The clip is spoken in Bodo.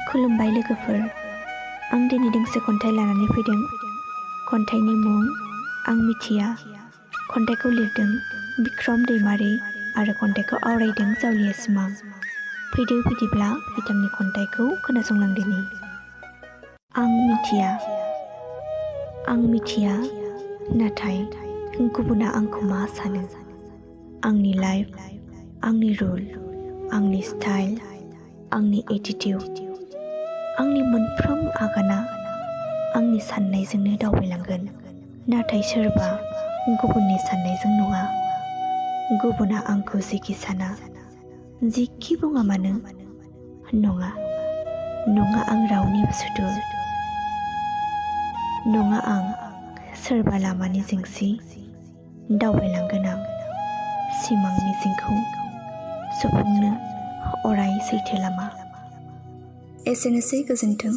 खुलुमबाय लोगोफोर, आं दिनै दोंसे खन्थाइ लानानै फैदों। खन्थाइनि मुं आं मिथिया। खन्थाइखौ लिरदों बिक्रम दैमारि आरो खन्थाइखौ आवरायदों जावलिया सिमां। फैदो बिदिब्ला बिथांनि खन्थाइखौ खोनासंलांदिनि। आं मिथिया। आं मिथिया, नाथाय गुबुना आंखौ मा सानो। आंनि लाइफ, आंनि रुल, आंनि स्टाइल, आंनि एटिटिउड, आंनि मोनफ्रोम आगाना आंनि साननायजोंनो दावबायलांगोन। नाथाय सोरबा गुबुननि साननायजों नङा। गुबुना आंखौ जेखि साना, जेखि बुङा मानो, नङा आं रावनिबो सुथुर। नङा आं सोरबा लामानि जेंसि। दावबायलांगोन आं सिमां मिजिंखौ सुफुंनो अराय सैथो लामा। एसेनोसै, गोजोन्थों।